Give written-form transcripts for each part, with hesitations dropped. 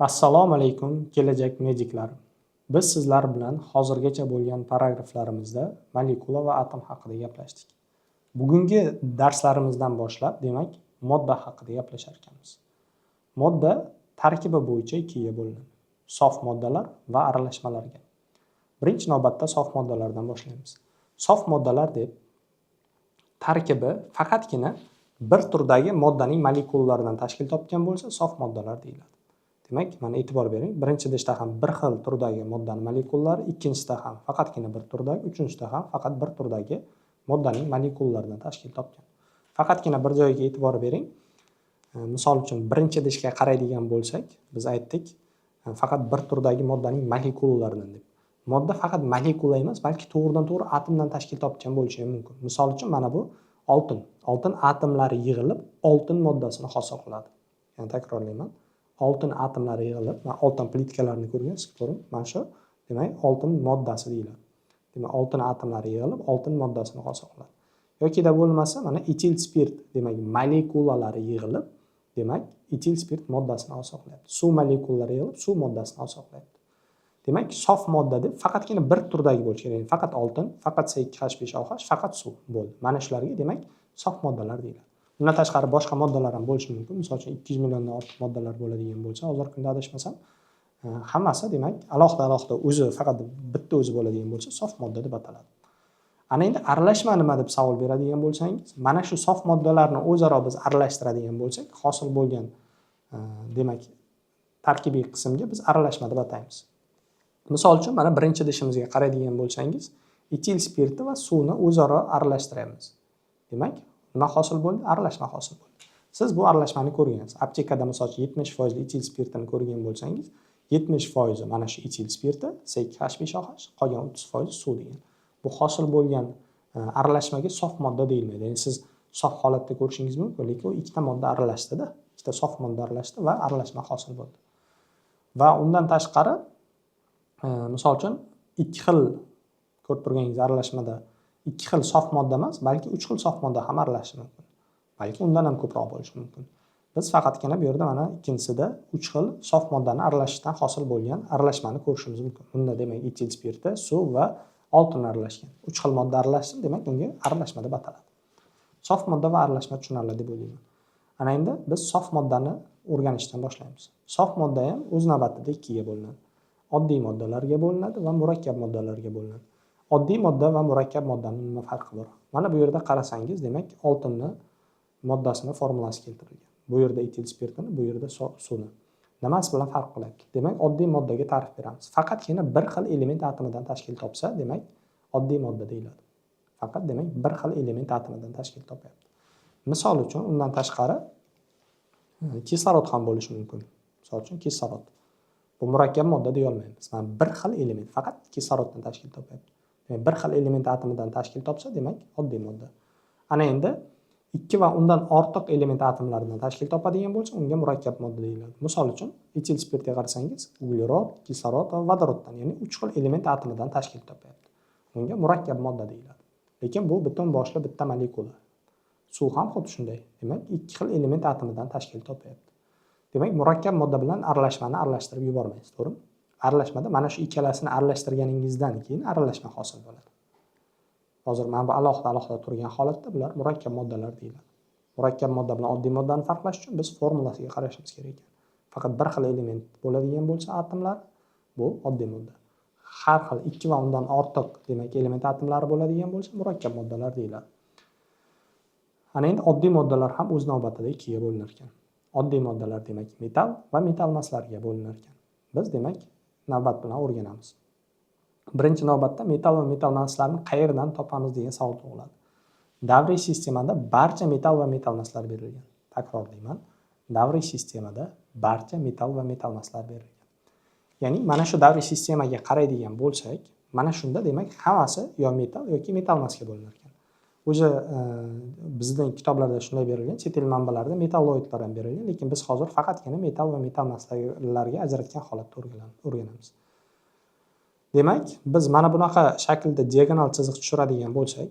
Assalomu alaykum, kelajak mediklari. Biz sizlar bilan hozirgacha bo'lgan paragraflarimizda molekula va atom haqida gaplashdik. Bugungi darslarimizdan boshlab, demak, modda haqida gaplashar ekanmiz. Modda tarkibi bo'yicha ikkiga bo'linadi. Sof moddalar va aralashmalarga. Birinchi navbatda sof moddalardan boshlaymiz. Sof moddalar deb tarkibi faqatgina bir turdagi moddaning molekulalaridan tashkil topgan bo'lsa, sof moddalar deyiladi. Demak, mana e'tibor bering, birinchi idishda ham bir xil turdagi moddaning molekulalari, ikkinchisida ham faqatgina bir turdagi, uchinchisida ham faqat bir turdagi moddaning molekulalaridan tashkil topgan. Faqatgina bir joyga e'tibor bering. Misol uchun, birinchi idishga qaraydigan bo'lsak, biz aytdik, faqat bir turdagi moddaning molekulalaridan deb. Modda faqat molekula emas, balki to'g'ridan-to'g'ri atomdan tashkil topgan bo'lishi ham mumkin. Misol uchun, mana bu oltin. Oltin atomlari yig'ilib, oltin moddasini hosil qiladi. Ya'ni takrorlayman. Oltin atomlari yig'ilib, mana oltin plitkalarni ko'rgansiz, to'g'rimi? Mana shu, demak, oltin moddasi deyiladi. Demak, oltin atomlari yig'ilib, oltin moddasini hosil qiladi. Yokida bo'lmasa, mana etil spirt, demak, molekulalari yig'ilib, demak, etil spirt moddasini hosil qilyapti. Suv molekulalari yig'ilib, suv moddasini hosil qilyapti. Demak, sof modda deb faqatgina bir turdagi bo'lishi kerak. Ya'ni faqat oltin, faqat C2H5OH, faqat suv bo'ldi. Mana shularga, demak, sof moddalar deyiladi. Bundan tashqari boshqa moddalar ham bo'lishi mumkin. Misol uchun, 200 milliondan ortiq moddalar bo'ladigan bo'lsa, hozirgi kunda adashmasam, hammasi, demak, alohida-alohida o'zi faqat bitta o'zi bo'ladigan bo'lsa, sof modda deb ataladi. Ana endi aralashma nima deb savol beradigan bo'lsangiz, mana shu sof moddalarni o'zaro biz aralashtiradigan bo'lsak, hosil bo'lgan, demak, tarkibiy qismga biz aralashma deb ataymiz. Misol uchun, mana birinchi idishimizga qaraydigan bo'lsangiz, etil spirti va suvni o'zaro aralashtiramiz. Demak, nima hosil bo'ldi? Aralashma hosil bo'ldi. Siz bu aralashmani ko'rgansiz. Aptekada misol uchun 70% etil spirtini ko'rgan bo'lsangiz, 70% mana shu etil spirti, C2H5OH, qolgan 30% suv degan. Bu hosil bo'lgan aralashmaga sof modda deyilmaydi. Ya'ni siz sof holatda ko'rishingiz mumkin, lekin u ikkita modda aralashdida, ikkita sof modda aralashdi va aralashma hosil bo'ldi. Va undan tashqari, misol uchun, ikki xil ko'rib turganingiz aralashmada ikki xil sof modda emas, balki uch xil sof modda ham aralashishi mumkin. Balki undan ham ko'proq bo'lishi mumkin. Biz faqatgina bu yerda mana ikkinchisida uch xil sof moddani aralashishdan hosil bo'lgan aralashmani ko'rishimiz mumkin. Bunda, demak, etil spirti, suv va oltin aralashgan. Uch xil modda aralashsin, demak, unga aralashma deb ataladi. Sof modda va aralashma tushunarli deb o'ylayman. Ana endi biz sof moddani o'rganishdan boshlaymiz. Sof modda ham o'z navbatida ikkiga bo'linadi. Oddiy moddalarga bo'linadi va murakkab moddalarga bo'linadi. Oddiy modda va murakkab moddaning nima farqi bor? Mana bu yerda qarasangiz, demak, oltinni moddasini formulasi keltirilgan. Bu yerda etil spirtini, bu yerda suvni. Nimasi bilan farq qilyapti? Demak, oddiy moddaga ta'rif beramiz. Faqatgina bir xil element atomidan tashkil topsa, demak, oddiy modda deyiladi. Faqat, demak, bir xil element atomidan tashkil topyapti. Misol uchun, undan tashqari kislorod ham bo'lishi mumkin. Misol uchun, kislorod. Bu murakkab modda deya olmaymiz. Mana bir xil element faqat kisloroddan tashkil topyapti. Demak, bir xil element atomidan tashkil topsa, demak, oddiy modda. Ana endi ikki va undan ortiq element atomlaridan tashkil topadigan bo'lsa, unga murakkab modda deyiladi. Misol uchun, etil spirtga qarasangiz, uglerod, kislorod va vodoroddan, ya'ni uch xil element atomidan tashkil topyapti. Unga murakkab modda deyiladi. Lekin bu butun boshli bitta molekula. Suv ham xuddi shunday. Demak, ikki xil element atomidan tashkil topyapti. Demak, murakkab modda bilan aralashmani aralashtirib yubormaysiz, to'g'rimi? Aralashmada mana shu ikkalasini aralashtirganingizdan keyin aralashma hosil bo'ladi. Hozir mana bu alohida-alohida turgan holatda bular murakkab moddalar deyiladi. Murakkab modda bilan oddiy moddani farqlash uchun biz formulasiga qarashimiz kerak ekan. Faqat bir xil element bo'ladigan bo'lsa atomlar, bu oddiy modda. Har xil ikki va undan ortiq, demak, element atomlari bo'ladigan bo'lsa, murakkab moddalar deyiladi. Ana endi oddiy moddalar ham o'z navbatida ikkiga bo'linar ekan. Oddiy moddalar, demak, metall va metallmaslarga bo'linar ekan. Biz, demak, navbat bilan o'rganamiz. Birinchi navbatda metall va metallmaslarni qayerdan topamiz degan savol tug'iladi. Davriy sistemada barcha metall va metallmaslar berilgan. Takrorlayman. Davriy sistemada barcha metall va metallmaslar berilgan. Ya'ni mana shu davriy sistemaga qaraydigan bo'lsak, mana shunda, demak, hammasi yo metall yoki metallmasga bo'linar ekan. O'zi bizning kitoblarda shunday berilgan, chet el manbalarida metalloidlar ham berilgan, lekin biz hozir faqatgina metall va metallmaslarga ajratgan holatda o'rganamiz. Demak, biz mana bunaqa shaklda diagonal chiziq tushiradigan bo'lsak,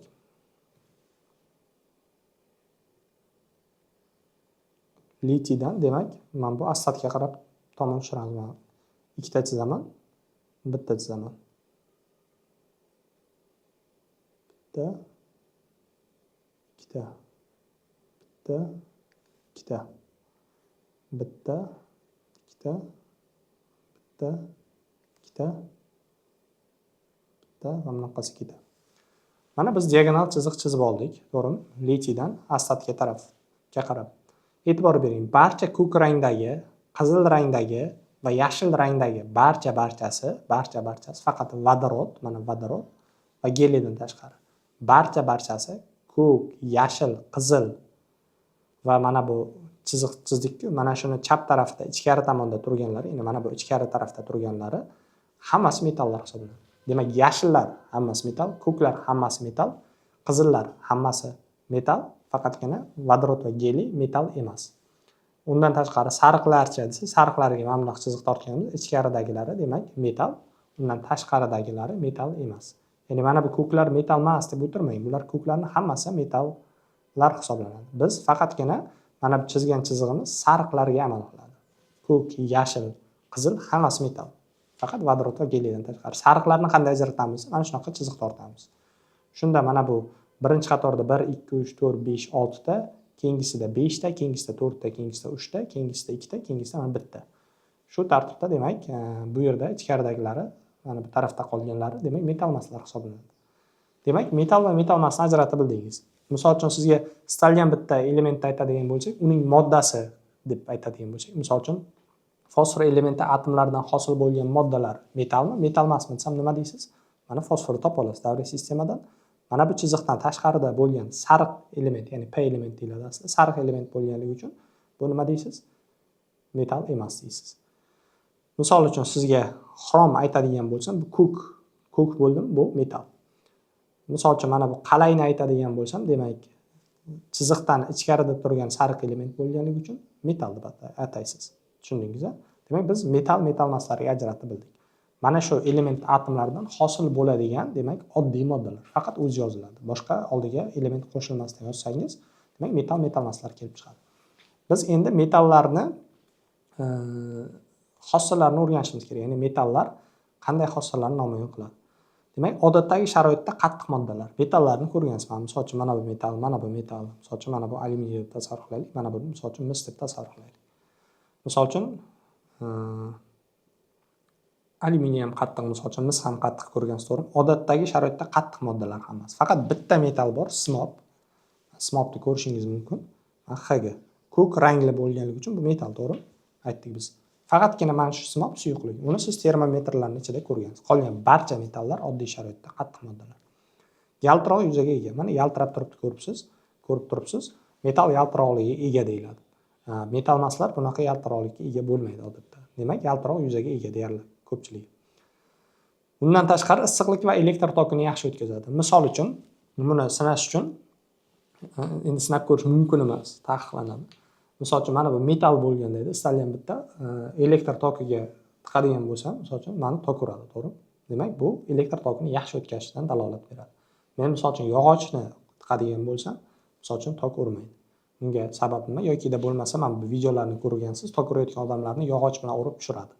litiydan, demak, mana bu assadga qarab tomon tushiramiz. Mana ikkita chizaman, bitta chizaman. Bitta, ikkita, bitta, ikkita, bitta, ikkita, bitta, ikkita, bitta va bunaqasi ikkita. Mana biz diagonal chiziq chizib oldik, to'g'rimi? Litiydan astatga tarafga qarab. E'tibor bering, barcha ko'k rangdagi, qizil rangdagi va yashil rangdagi barchasi faqat vodorod, mana vodorod va geliydan tashqari. Barchasi ko'k, yashil, qizil va mana bu chiziq chizdik-ku, mana shuni chap tarafida ichkari tomonda turganlari, endi mana bu ichkari tarafda turganlari hammasi metallar hisoblanadi. Demak, yashillar hammasi metall, ko'klar hammasi metall, qizillar hammasi metall, faqatgina vodorod va geliy metall emas. Undan tashqari sariqlarcha desa, sariqlarga mana bundoq chiziq tortganmiz, ichkaridagilari demak metall, undan tashqaridagilari metall emas. Ya'ni mana bu ko'klar metall emas deb o'tirmang. Bular ko'klarning hammasi metallar hisoblanadi. Biz faqatgina mana bu chizgan chizig'imiz sariqlarga amal qiladi. Ko'k, yashil, qizil hammasi metall. Faqat vodorod va geliydan tashqari. Sariqlarni qanday ajratamiz? Mana shunaqa chiziq tortamiz. Shunda mana bu birinchi qatorda 1, 2, 3, 4, 5, 6 ta, keyingisida 5 ta, keyingisida 4 ta, keyingisida 3 ta, keyingisida 2 ta, keyingisida mana 1 ta. Shu tartibda demak, bu yerda ichkaridagilari, mana bu tarafda qolganlari demak metall emaslar hisoblanadi. Demak, metall va metall emasni ajrata bildingiz. Misol uchun sizga istalgan bitta elementni aytadigan bo'lsak, uning moddasi deb aytadigan bo'lsak, misol uchun fosfor elementi atomlaridan hosil bo'lgan moddalar metallmi, metall emasmi desam nima deysiz? Mana fosforni topa olasiz davriy sistemadan. Mana bu chiziqdan tashqarida bo'lgan sariq element, ya'ni P element deyiladi aslida, sariq element bo'lganligi uchun bu nima deysiz? Metall emas deysiz. Misol uchun sizga xrom aytadigan bo'lsam, bu ko'k, ko'k bo'ldim, bu metall. Misol uchun mana bu qalayni aytadigan bo'lsam, demak chiziqdan ichkarida turgan sariq element bo'lganligi uchun metall deb ataysiz. Tushundingiz-a? Demak, biz metall metall emaslarga ajratib bildik. Mana shu element atomlaridan hosil bo'ladigan, demak, oddiy moddalar faqat o'zi yoziladi. Boshqa oldiga element qo'shilmasdan yozsangiz, demak, metall metall emaslar kelib chiqadi. Biz endi metallarni xossalarini o'rganishimiz kerak. Ya'ni metallar qanday xossalarni namoyon qiladi? Demak, odatdagi sharoitda qattiq moddalar, metallarni ko'rgansiz. Mana misol uchun mana bu metall, mana bu metall, misol uchun mana bu alyuminiy deb tasavvur qilaylik, mana buni misol uchun mis deb tasavvur qilaylik. Misol uchun alyuminiy ham qattiq, misol uchun mis ham qattiq ko'rgansiz, to'g'rimi? Odatdagi sharoitda qattiq moddalar hammasi. Faqat bitta metall bor, simob. Simobni ko'rishingiz mumkin. Hg. Ko'k rangli bo'lganligi uchun bu metall, to'g'rimi? Aytdik biz. Faqatgina mana shu simob suyuqlik. Uni siz termometrlarning ichida ko'rgansiz. Qolgan barcha metallar oddiy sharoitda qattiq moddalar. Yaltiroq yuzaga ega. Mana yaltirab turibdi, ko'ribsiz, ko'rib turibsiz. Metall yaltiroqligiga ega deyiladi. Metall emaslar bunaqa yaltiroqlikka ega bo'lmaydi odatda. Demak, yaltiroq yuzaga ega deyarli ko'pchiligi. Bundan tashqari issiqlik va elektr tokini yaxshi o'tkazadi. Misol uchun, buni sinash uchun endi sinab ko'rish mumkin emas, taqiqlanadi. Misol uchun mana bu metall bo'lganda edi, istalgan bitta elektr tokiga tiqadigan bo'lsam, misol uchun mani tok uradi, to'g'rimi? Demak, bu elektr tokini yaxshi o'tkazishidan dalolat beradi. Men misol uchun yog'ochni tiqadigan bo'lsam, misol uchun tok urmaydi. Bunga sabab nima? Yokida bo'lmasa, mana bu videolarni ko'rgansiz, tok urayotgan odamlarni yog'och bilan urib tushiradi.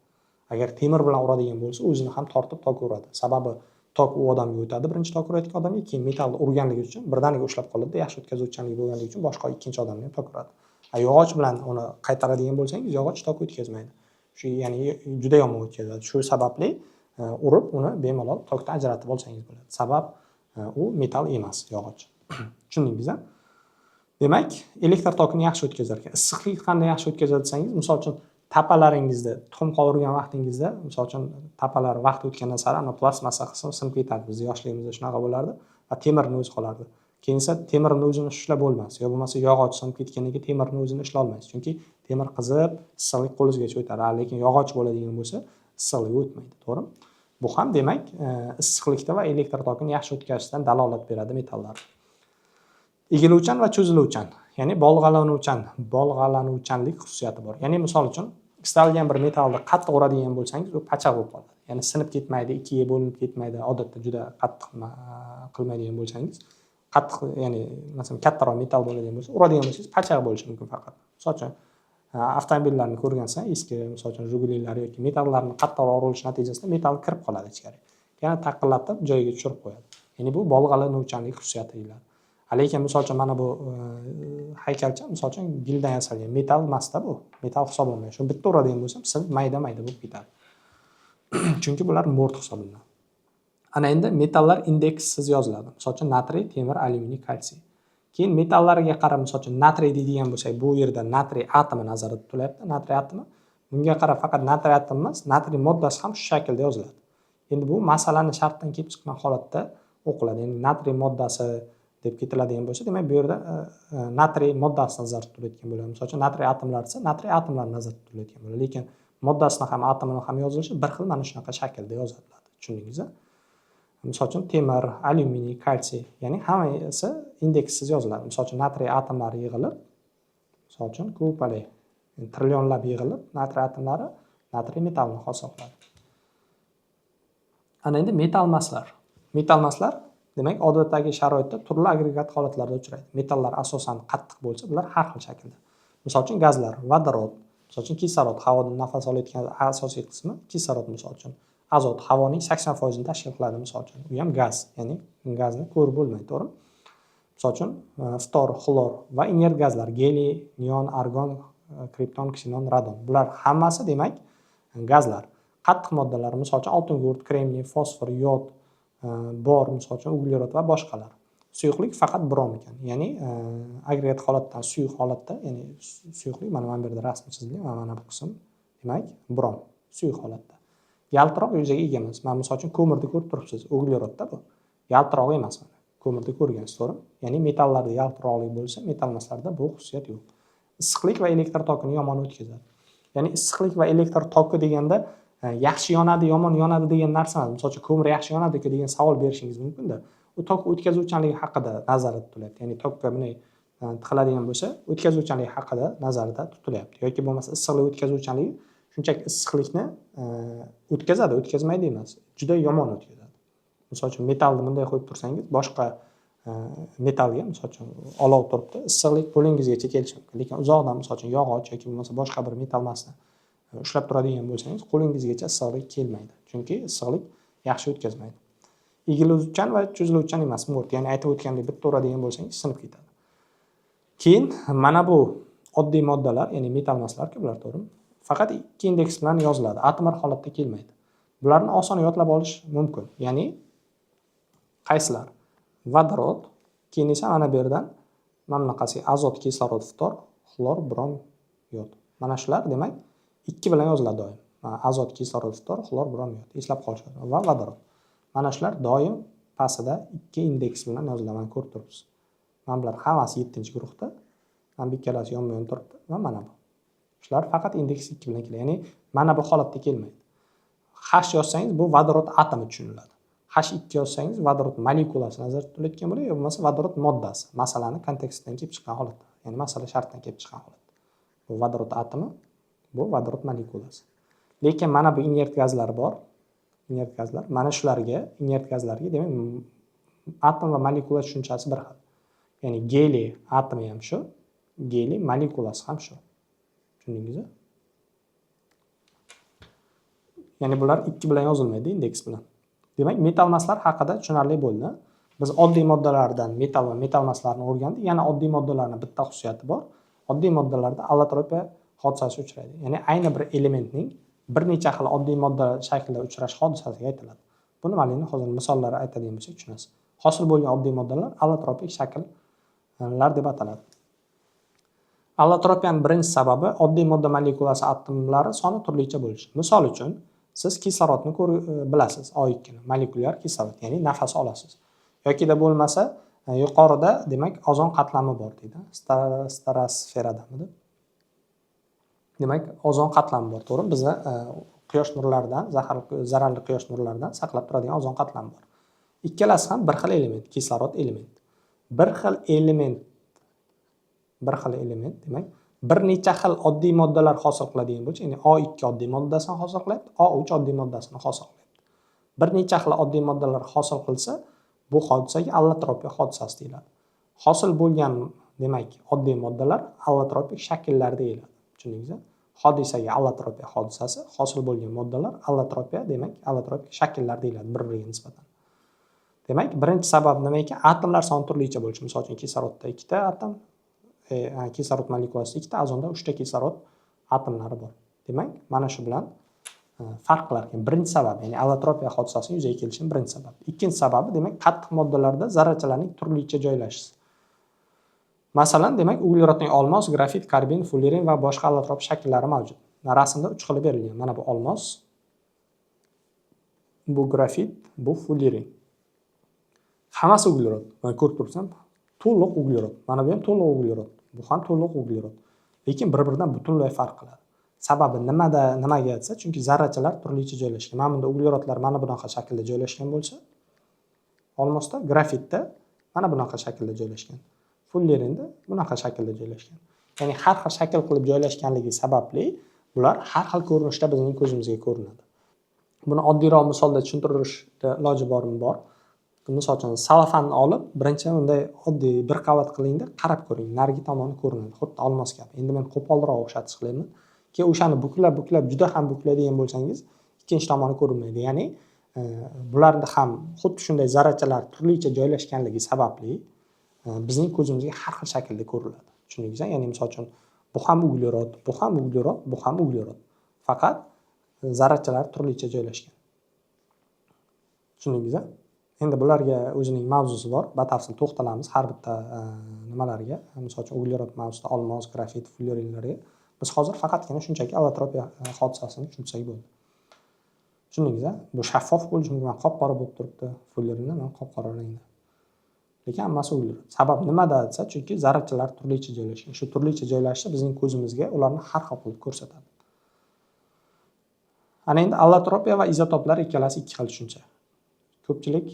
Agar temir bilan uradigan bo'lsa, o'zini ham tortib tok uradi. Sababi tok u odamga o'tadi, birinchi tok urayotgan odamga, keyin metallni urganligi uchun birdaniga ushlab qoladi, yaxshi o'tkazuvchanligi bo'lganligi uchun boshqa ikkinchi odamni ham tok uradi. Yog'och bilan uni qaytaradigan bo'lsangiz, yog'och tok o'tkazmaydi. Shu ya'ni juda yomon o'tkazadi. Shu sababli urib uni bemalol tokdan ajratib olsangiz bo'ladi. Sabab u metall emas, yog'och. Tushundingiz-a? Demak, elektr tokini yaxshi o'tkazar ekan. Issiqlik qanday yaxshi o'tkazadi desangiz, misol uchun tapalaringizda tuxum qovurgan vaqtingizda, misol uchun tapalar vaqt o'tgandan sari ana plastmassa qismi sinib ketadi. Biz yoshligimizda shunaqa bo'lardi va temirni o'zi qolardi. Keyin esa temirni o'zini ushlab bo'lmas, yo bo'lmasa yog'och sinib ketgandan keyin temirni o'zini ushlay olmaysiz. Chunki temir qizib, issiqlik qo'lingizgacha o'tadi. Lekin yog'och bo'ladigan bo'lsa, issiqlik o'tmaydi, to'g'rimi? Bu ham demak, issiqlikda va elektr tokini yaxshi o'tkazishdan dalolat beradi metallar. Egiluvchan va cho'ziluvchan, ya'ni bolg'alanuvchanlik xususiyati bor. Ya'ni misol uchun istalgan bir metallni qattiq uradigan bo'lsangiz, u pachaq bo'lib qoladi. Ya'ni sinib ketmaydi, ikkiga bo'linib ketmaydi. Odatda juda qattiq qilmaydigan bo'lsangiz, qattiq, ya'ni masalan kattaroq metall bo'ladigan bo'lsa, uradigan bo'lsangiz pachaq bo'lishi mumkin faqat. Misol uchun, Avtomobillarni ko'rgansan, eski, misol uchun, Jigulilar yoki metallarni qattiqroq urilishi natijasida metall kirib qoladi ichkari. Yana taqillatib joyiga tushirib qo'yadi. Ya'ni bu bolg'alanuvchanlik xususiyati deyiladi. Lekin misol uchun mana bu haykalcha, misol uchun, gildan yasalgan, metall emasda bu. Metall hisoblanmaydi. Shuni bitta uradigan bo'lsam, sinib mayda-mayda bo'lib ketadi. Chunki bular mo'rt hisoblanadi. Ana endi metallar indekssiz yoziladi. Misol uchun, natriy, temir, alyuminiy, kalsiy. Keyin metallarga qarab, misol uchun, natriy deydigan bo'lsak, bu yerda natriy atomi nazarda tutilyapti, natriy atomi. Bunga qarab faqat natriy atomi emas, natriy moddasi ham shu shaklda yoziladi. Endi bu masalani shartdan kelib chiqqan holatda o'qiladi. Endi natriy moddasi deb ketiladigan bo'lsa, demak, bu yerda natriy moddasi nazarda tutilayotgan bo'ladi. Misol uchun, natriy atomlari desa, natriy atomlari nazarda tutilayotgan bo'ladi. Lekin moddasini ham, atomini ham yozilishi bir xil, mana shunaqa shaklda yoziladi. Tushundingiz? Misol uchun, temir, alyuminiy, kalsiy, ya'ni hammasi indekssiz yoziladi. Misol uchun, natriy atomlari yig'ilib, misol uchun, ko'palik trillionlab yig'ilib, natriy atomlari natriy metallini hosil qiladi. Ana endi metallmaslar. Metallmaslar, demak, odatdagi sharoitda turli agregat holatlarda uchraydi. Metallar asosan qattiq bo'lsa, bular har xil shaklda. Misol uchun, gazlar, vodorod, misol uchun, kislorod, havodan nafas olayotgan asosiy qismi kislorod, misol uchun. Azot havoning 80% tashkil qiladi, misol uchun. U ham gaz, ya'ni gazni ko'rib bo'lmaydi, to'g'rimi? Misol uchun, ftor, xlor va inert gazlar: geliy, neon, argon, kripton, ksenon, radon. Bular hammasi, demak, gazlar. Qattiq moddalar, misol uchun, oltingugurt, kremniy, fosfor, yod, bor, misol uchun, uglerod va boshqalar. Suyuqlik faqat brom ekan. Ya'ni agregat holatdan suyuq holatda, ya'ni suyuqlik mana bu yerda rasmi chizilgan, mana bu qism, demak, brom suyuq holatda. Yaltiroq yuzaga ega emas. Mana, misol uchun, ko'mirni ko'rib turibsiz, uglerodda bu. Yaltiroq emas mana. Ko'mirni ko'rgansiz, to'g'rimi? Ya'ni metallarda yaltiroqlik bo'lsa, metallmaslarda bu xususiyat yo'q. Issiqlik va elektr tokini yomon o'tkazadi. Ya'ni issiqlik va elektr toki deganda yaxshi yonadi, yomon yonadi degan narsa emas. Misol uchun, ko'mir yaxshi yonadi degan savol berishingiz mumkin-da. U tok o'tkazuvchanligi haqida nazarda tutilyapti. Ya'ni tokka bunday tiqiladigan bo'lsa, o'tkazuvchanligi haqida nazarda tutilyapti. Yoki bo'lmasa issiqlik o'tkazuvchanligi shunchaki issiqlikni o'tkazadi, o'tkazmaydi emas, juda yomon o'tkazadi. Misol uchun, metallni bunday qo'yib tursangiz, boshqa metallga, misol uchun, olov turibdi, issiqlik qo'lingizgacha kelishi mumkin. Lekin uzoqdan, misol uchun, yog'och yoki bo'lmasa boshqa bir metallmasni ushlab turadigan bo'lsangiz, qo'lingizgacha issiqlik kelmaydi. Chunki issiqlik yaxshi o'tkazmaydi. Egiluvchan va cho'ziluvchan emas, mo'rt. Ya'ni aytib o'tgandek, bitta uradigan bo'lsangiz, sinib ketadi. Keyin mana bu oddiy moddalar, ya'ni metallmaslar-ku bular, to'g'rimi? Faqat ikki indeks bilan yoziladi, atomar holatda kelmaydi. Bularni oson yodlab olish mumkin. Ya'ni qaysilar? Vodorod, keyin esa mana bu yerdan mana bunaqasi azot, kislorod, ftor, xlor, brom, yod. Mana shular, demak, ikki bilan yoziladi doim. Azot, kislorod, ftor, xlor, brom, yod. Eslab qolishadi. Va vodorod. Mana shular doim pastida ikki indeks bilan yoziladi. Mana, ko'rib turibsiz. Mana bular hammasi 7-guruhda. Mana bu ikkalasi yonma-yon turibdi va mana bu. Shular faqat indeks 2 bilan keladi. Ya'ni mana bu holatda kelmaydi. H yozsangiz, bu vodorod atomi tushuniladi. H2 yozsangiz, vodorod molekulasi nazarda tutilayotgan bo'ladi yo bo'lmasa vodorod moddasi. Masalani kontekstdan kelib chiqqan holatda. Ya'ni masala shartdan kelib chiqqan holatda. Bu vodorod atomi, bu vodorod molekulasi. Lekin mana bu inert gazlar bor. Inert gazlar. Mana shularga, inert gazlarga, demak, atom va molekula tushunchasi bir xil. Ya'ni geliy atomi ham shu, geliy molekulasi ham shu. Tushundingizmi? Ya'ni bular ikki bilan yozilmaydi, indeks bilan. Demak, metallmaslar haqida tushunarli bo'ldi. Biz oddiy moddalardan metall va metallmaslarni o'rgandik. Yana oddiy moddalarning bitta xususiyati bor. Oddiy moddalarda allotropiya hodisasi uchraydi. Ya'ni ayni bir elementning bir necha xil oddiy modda shaklida uchrash hodisasiga aytiladi. Bu nimaligini hozir misollar aytadigan bo'lsak, tushunasiz. Hosil bo'lgan oddiy moddalar allotropik shakllar deb ataladi. Allotropiyaning birinchi sababi oddiy modda molekulasi atomlari soni turlicha bo'lishi. Misol uchun, siz kislorodni bilasiz, O2 ni, molekulyar kislorod, ya'ni nafas olasiz. Yokida bo'lmasa, yuqorida, demak, ozon qatlami bor deydi. Stratosferadamidi? Demak, ozon qatlami bor, to'g'rimi? Bizni quyosh nurlaridan, zararli quyosh nurlaridan saqlab turadigan ozon qatlami bor. Ikkalasi ham bir xil element, kislorod element. Bir xil element, bir xil element, demak, bir necha xil oddiy moddalar hosil qiladigan bo'lsa, ya'ni O2 oddiy moddasini hosil qilyapti, O3 oddiy moddasini hosil qilyapti. Bir necha xil oddiy moddalar hosil qilsa, bu hodisaga allotropiya hodisasi deyiladi. Hosil bo'lgan, demak, oddiy moddalar allotropik shakllar deyiladi. Tushundingizmi? Hodisaga allotropiya hodisasi, hosil bo'lgan moddalar allotropiya, demak, allotropik shakllar deyiladi bir-biriga nisbatan. Demak, birinchi sabab nima ekan? Atomlar soni turlicha bo'lishi. Misol uchun, kislorodda ikkita atom, kislorod molekulasida ikkita, ozonda uchta kislorod atomlari bor. Demak, mana shu bilan farq qilar ekan. Birinchi sabab, ya'ni allotropiya hodisasining yuzaga kelishining birinchi sababi. Ikkinchi sababi, demak, qattiq moddalarda zarrachalarning turlicha joylashishi. Masalan, demak, uglerodning olmos, grafit, karbin, fullerin va boshqa allotrop shakllari mavjud. Rasmda uch xili berilgan. Mana bu olmos, bu grafit, bu fullerin. Hammasi uglerod. Mana ko'rib turibsan, to'liq uglerod. Mana bu ham to'liq uglerod. Bu ham to'liq uglerod. Lekin bir-biridan butunlay farq qiladi. Sababi nimada, nimaga desa, chunki zarrachalar turlicha joylashgan. Mana bunda uglerodlar mana bunaqa shaklda joylashgan bo'lsa, olmosda, grafitda mana bunaqa shaklda joylashgan. Fullerinda bunaqa shaklda joylashgan. Ya'ni har xil shakl qilib joylashganligi sababli bular har xil ko'rinishda bizning ko'zimizga ko'rinadi. Buni oddiyroq misolda tushuntirishda iloji bormi, bor. Misol uchun, salofanni olib, birinchi bunday oddiy bir qavat qilingda, qarab ko'ring, narigi tomoni ko'rinadi, xuddi olmos kabi. Endi men qo'polroq o'xshatish qilyapman. Keyin o'shani buklab, buklab, juda ham buklaydigan bo'lsangiz, ikkinchi tomoni ko'rinmaydi. Ya'ni bularni ham xuddi shunday zarrachalar turlicha joylashganligi sababli bizning ko'zimizga har xil shaklda ko'rinadi. Tushundingiz? Ya'ni misol uchun, bu ham uglerod, bu ham uglerod, bu ham uglerod. Faqat zarrachalar turlicha joylashgan. Tushundingiz? Endi bularga o'zining mavzusi bor. Batafsil to'xtalamiz har bitta nimalarga. Misol uchun, uglerod mavzusida olmos, grafit, fullerinlarga. Biz hozir faqatgina shunchaki allotropiya hodisasini tushunsak bo'ldi. Tushundingiz? Bu shaffof bo'lishi mumkin, qop-qora bo'lib turibdi. Fullerinlar mana qop-qora rangda. Lekin hammasi uglerod. Sabab nimada desa, chunki zarrachalar turlicha joylashgan. Shu turlicha joylashishi bizning ko'zimizga ularni har xil qilib ko'rsatadi. Ana endi allotropiya va izotoplar ikkalasi ikki xil tushuncha. Ko'pchilik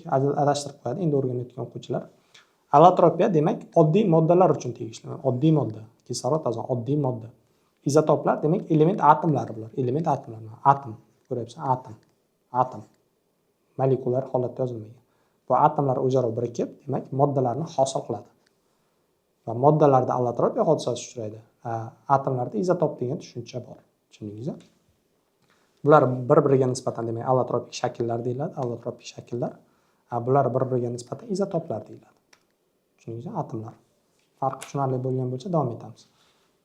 adashtirib qo'yadi, endi o'rganayotgan o'quvchilar. Allotropiya, demak, oddiy moddalar uchun tegishli. Oddiy modda, kislorod, azon oddiy modda. Izotoplar, demak, element atomlari bular. Element atomlari. Atom. Ko'ryapsan, atom. Atom. Molekulyar holatda yozilmagan. Bu atomlar o'zaro birikib, demak, moddalarni hosil qiladi. Va moddalarda allotropiya hodisasi uchraydi. Atomlarda izotop degan tushuncha bor. Tushundingizmi? Bular bir-biriga nisbatan, demak, allotropik shakllar deyiladi, allotropik shakllar. Bular bir-biriga nisbatan izotoplar deyiladi. Tushundingizmi? Atomlar. Farqi tushunarli bo'lgan bo'lsa, davom etamiz.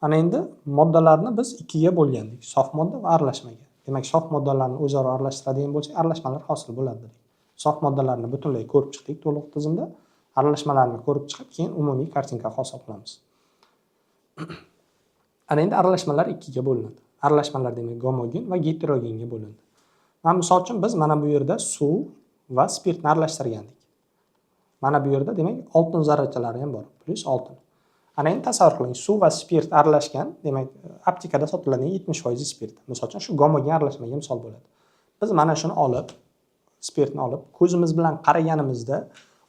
Ana endi moddalarni biz ikkiga bo'lgandik. Sof modda va aralashmaga. Demak, sof moddalarni o'zaro aralashtiradigan bo'lsak, aralashmalar hosil bo'ladi dedik. Sof moddalarni butunlay ko'rib chiqdik to'liq tizimda. Aralashmalarni ko'rib chiqib, keyin umumiy картинка hosil qilamiz. Ana endi aralashmalar ikkiga bo'linadi. Aralashmalar, demak, gomogen va geterogenga bo'lindi. Mana misol uchun, biz mana bu yerda suv va spirtni aralashtirgandik. Mana bu yerda, demak, oltin zarrachalari ham bor, plyus oltin. Ana endi tasavvur qiling, suv va spirt aralashgan, demak, aptekada sotiladigan 70% spirt. Misol uchun, shu gomogen aralashmaga misol bo'ladi. Biz mana shuni olib, spirtni olib, ko'zimiz bilan qaraganimizda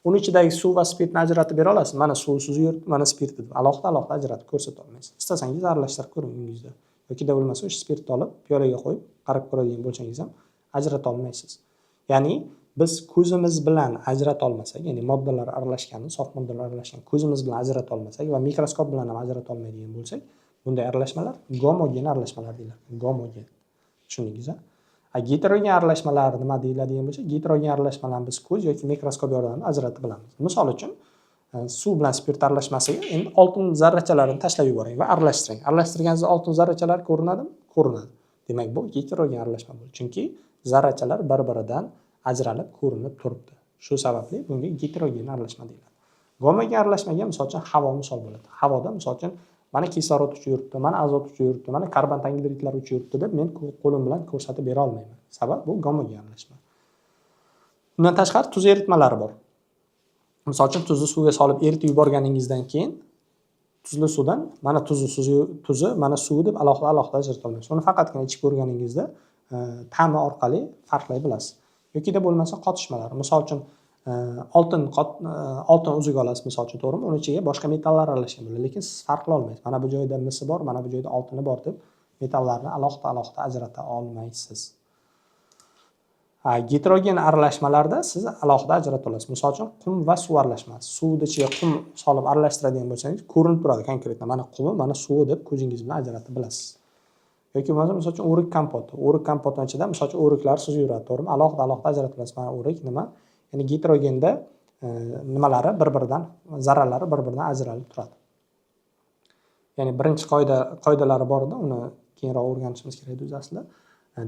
uni ichidagi suv va spirtni ajratib bera olasiz. Mana suv suzib yuribdi, mana spirt deb alohida alohida ajratib ko'rsata olmaysiz. Istasangiz, aralashtirib ko'ring uyingizda. Yoki bo'lmasa, o'sha spirtni olib, piyolaga qo'yib, qarab ko'radigan bo'lsangiz ham ajrata olmaysiz. Ya'ni biz ko'zimiz bilan ajrata olmasak, ya'ni moddalar aralashganini, sof moddalar aralashgan ko'zimiz bilan ajrata olmasak va mikroskop bilan ham ajrata olmaydigan bo'lsak, bunday aralashmalar gomogen aralashmalar deyiladi. Gomogen. Tushundingiz? A geterogen aralashmalar nima deyiladigan bo'lsa, geterogen aralashmalarni biz ko'z yoki mikroskop yordamida ajratib bilamiz. Misol uchun, suv bilan spirt aralashmasiga endi oltin zarrachalarini tashlab yuboring va aralashtiring. Aralashtirganingizda oltin zarrachalari ko'rinadimi? Ko'rinadi. Demak, bu geterogen aralashma bo'ldi. Chunki zarrachalar bir-biridan ajralib ko'rinib turibdi. Shu sababli bunga geterogen aralashma deyiladi. Gomogen aralashmaga, misol uchun, havo misol bo'ladi. Havoda, misol uchun, mana kislorod uchib yuribdi, mana azot uchib yuribdi, mana karbon angidridlar uchib yuribdi deb men qo'lim bilan ko'rsatib bera olmayman. Sabab, bu gomogen aralashma. Undan tashqari, tuz eritmalari bor. Misol uchun, tuzni suvga solib eritib yuborganingizdan keyin tuzli suvdan mana tuzi, tuzi, mana suvi deb alohida alohida ajrata olmaysiz. Uni faqatgina ichib ko'rganingizda ta'mi orqali farqlay bilasiz. Yokida bo'lmasa, qotishmalar. Misol uchun, oltin uzuk olasiz, misol uchun, to'g'rimi? Uni ichiga boshqa metallar aralashgan bo'ladi, lekin siz farqlay olmaysiz. Mana bu joyda misi bor, mana bu joyda oltini bor deb metallarni alohida alohida ajrata olmaysiz. Geterogen aralashmalarda siz alohida ajrata olasiz. Misol uchun, qum va suv aralashmasi. Suvni ichiga qum solib aralashtiradigan bo'lsangiz, ko'rinib turadi конкретно. Mana qumi, mana suvi deb ko'zingiz bilan ajratib bilasiz. Yoki bo'lmasa, misol uchun, o'rik kompoti. O'rik kompotini ichida, misol uchun, o'riklar suzib yuradi, to'g'rimi? Alohida alohida ajratiladi. Mana o'rik nima, ya'ni geterogenda nimalari bir biridan, zarralari bir biridan ajralib turadi. Ya'ni birinchi qoidalari bor edi, uni keyinroq o'rganishimiz kerak edi o'zi aslida.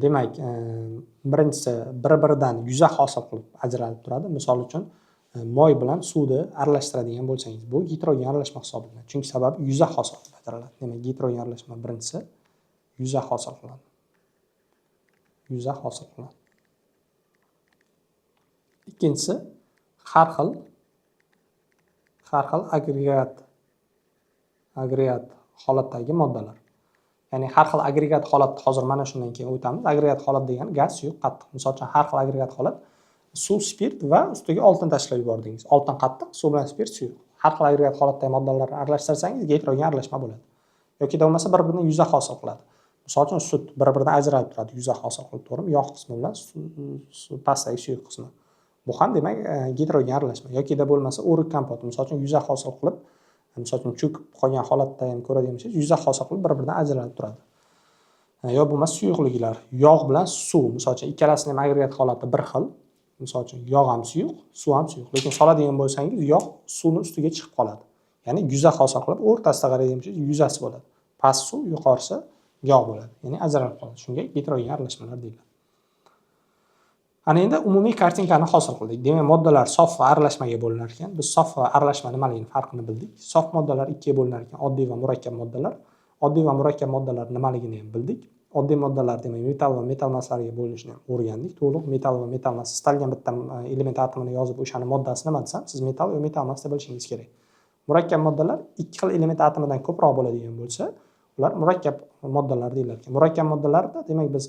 Demak, birinchisi, bir biridan yuza hosil qilib ajralib turadi. Misol uchun, moy bilan suvni aralashtiradigan bo'lsangiz, bu geterogen aralashma hisoblanadi, chunki sababi yuza hosil qilib ajraladi. Demak, geterogen aralashma birinchisi yuza hosil qiladi, yuza hosil qiladi. Ikkinchisi, har xil agregat holatdagi moddalar, ya'ni har xil agregat holat. Hozir mana shundan keyin o'tamiz. Agregat holat degani gaz, suyuq, qattiq. Misol uchun, har xil agregat holat: suv, spirt va ustiga oltin tashlab yubordingiz. Oltin qattiq, suv bilan spirt suyuq. Har xil agregat holatdagi moddalarni aralashtirsangiz, geterogen aralashma bo'ladi. Yoki bo'lmasa, bir biridan yuza hosil qiladi. Misol uchun, sut bir biridan ajralib turadi yuza hosil qilib, to'g'rimi? Yog' qismi bilan pastdagi suyuq qismi, bu ham, demak, geterogen aralashma. Yokida bo'lmasa, o'rik kompoti, misol uchun, yuza hosil qilib, misol uchun, cho'kib qolgan holatda ham ko'radigan bo'lsangiz, yuza hosil qilib bir biridan ajralib turadi. Yo bo'lmasa, suyuqliklar: yog' bilan suv, misol uchun, ikkalasini ham agregat holati bir xil. Misol uchun, yog' ham suyuq, suv ham suyuq, lekin soladigan bo'lsangiz, yog' suvni ustiga chiqib qoladi, ya'ni yuza hosil qilib, o'rtasida qaraydigan bo'lsangiz, yuzasi bo'ladi. Past suv, yuqorisi yog' bo'ladi, ya'ni ajralib qoladi. Shunga geterogen aralashmalar deyiladi. Ana endi umumiy картинка ni hosil qildik. Demak, moddalar sof va aralashmaga bo'linar ekan. Biz sof va aralashma nimaligini farqini bildik. Sof moddalar ikkiga bo'linar ekan: oddiy va murakkab moddalar. Oddiy va murakkab moddalar nimaligini ham bildik. Oddiy moddalar, demak, metall va metallmaslarga bo'linishini ham o'rgandik. To'liq metall va metallmas, istalgan bitta element atomini yozib, o'shani moddasi nima desam, siz metall va metallmas deb bilishingiz kerak. Murakkab moddalar ikki xil element atomidan ko'proq bo'ladigan bo'lsa, ular murakkab moddalar deyiladi ekan. Murakkab moddalarda, demak, biz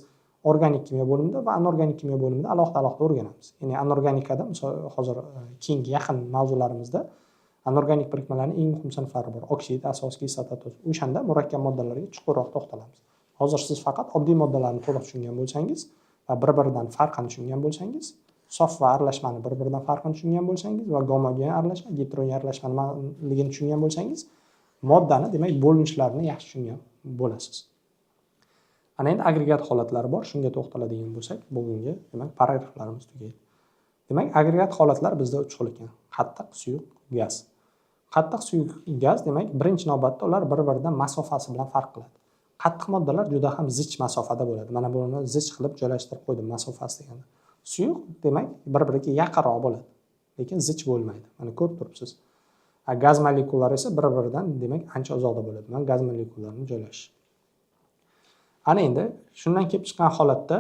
organik kimyo bo'limida va anorganik kimyo bo'limida alohida alohida o'rganamiz. Ya'ni anorganikada, misol, hozir keyingi yaqin mavzularimizda anorganik birikmalarning eng muhim sinflari bor: oksid, asos, kislota, tuz. O'shanda murakkab moddalarga chuqurroq to'xtalamiz. Hozir siz faqat oddiy moddalarni to'liq tushungan bo'lsangiz va bir biridan farqini tushungan bo'lsangiz, sof va aralashmani bir biridan farqini tushungan bo'lsangiz va gomogen aralashma, geterogen aralashma nimaligini tushungan bo'lsangiz, moddani, demak, bo'linishlarini yaxshi tushungan bo'lasiz. Ana endi agregat holatlari bor, shunga to'xtaladigan bo'lsak, bugungi, demak, paragraflarimiz tugaydi. Demak, agregat holatlar bizda uch xil ekan: qattiq, suyuq, gaz. Qattiq, suyuq, gaz. Demak, birinchi navbatda ular bir biridan masofasi bilan farq qiladi. Qattiq moddalar juda ham zich masofada bo'ladi. Mana buni zich qilib joylashtirib qo'ydim, masofasi deganda. Suyuq, demak, bir biriga yaqinroq bo'ladi, lekin zich bo'lmaydi, mana ko'rib turibsiz. Gaz molekulalari esa bir biridan, demak, ancha uzoqda bo'ladi. Mana gaz molekulalarini joylashishi. Ana endi shundan kelib chiqqan holatda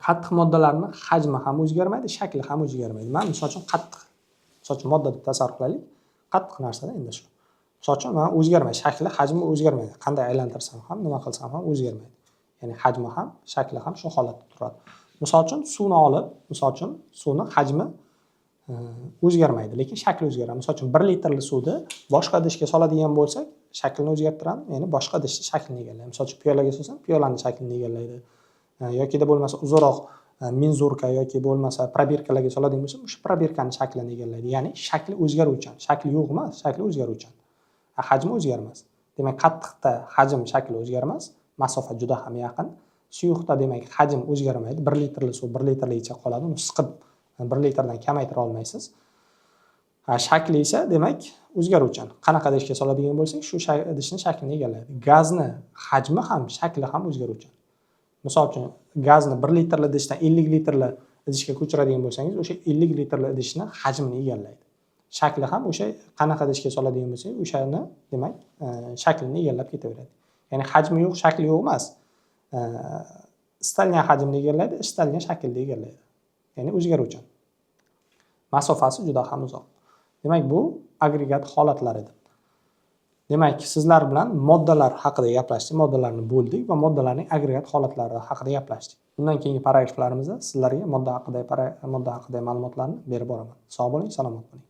qattiq moddalarni hajmi ham o'zgarmaydi, shakli ham o'zgarmaydi. Man, misol uchun, qattiq, misol uchun, modda deb tasavvur qilaylik, qattiq narsada endi shu, misol uchun, mana o'zgarmaydi shakli, hajmi o'zgarmaydi. Qanday aylantirsam ham, nima qilsam ham o'zgarmaydi, ya'ni hajmi ham, shakli ham shu holatda turadi. Misol uchun, suvni olib, misol uchun, suvni hajmi o'zgarmaydi, lekin shakli o'zgaradi. Misol uchun, 1 litrli suvni boshqa idishga soladigan bo'lsak, shaklini o'zgartiradi, ya'ni boshqa idishni shaklini egallaydi. Misol uchun, piyolaga solsam, piyolani shaklini egallaydi. Yokida bo'lmasa, uzunroq мензурка yoki bo'lmasa probirkalarga soladigan bo'lsam, o'sha probirkani shaklini egallaydi, ya'ni shakli o'zgaruvchan. Shakli yo'q emas, shakli o'zgaruvchan, hajmi o'zgarmas. Demak, qattiqda hajm, shakli o'zgarmas, masofa juda ham yaqin. Suyuqda, demak, hajm o'zgarmaydi, 1 litrli suv 1 litrligicha qoladi, uni siqib 1 litrdan kamaytira olmaysiz. Shakli esa, demak, o'zgaruvchan. Qanaqa idishga soladigan bo'lsak, shu idishni shaklini egallaydi. Gazni hajmi ham, shakli ham o'zgaruvchan. Misol uchun, gazni 1 litrli idishdan 50 litrli idishga ko'chiradigan bo'lsangiz, o'sha 50 litrli idishni hajmini egallaydi. Shakli ham o'sha qanaqa idishga soladigan bo'lsangiz, o'shani, demak, shaklini egallab ketaveradi. Ya'ni hajmi yo'q, shakli yo'q emas, istalgan hajmni egallaydi, istalgan shaklda egallaydi, ya'ni o'zgaruvchan, masofasi juda ham uzoq. Demak, bu agregat holatlar edi. Demak, sizlar bilan moddalar haqida gaplashdik, moddalarni bo'ldik va moddalarning agregat holatlari haqida gaplashdik. Bundan keyingi paragraflarimizda sizlarga modda haqida ma'lumotlarni berib boraman. Sog' bo'ling, salomat bo'ling.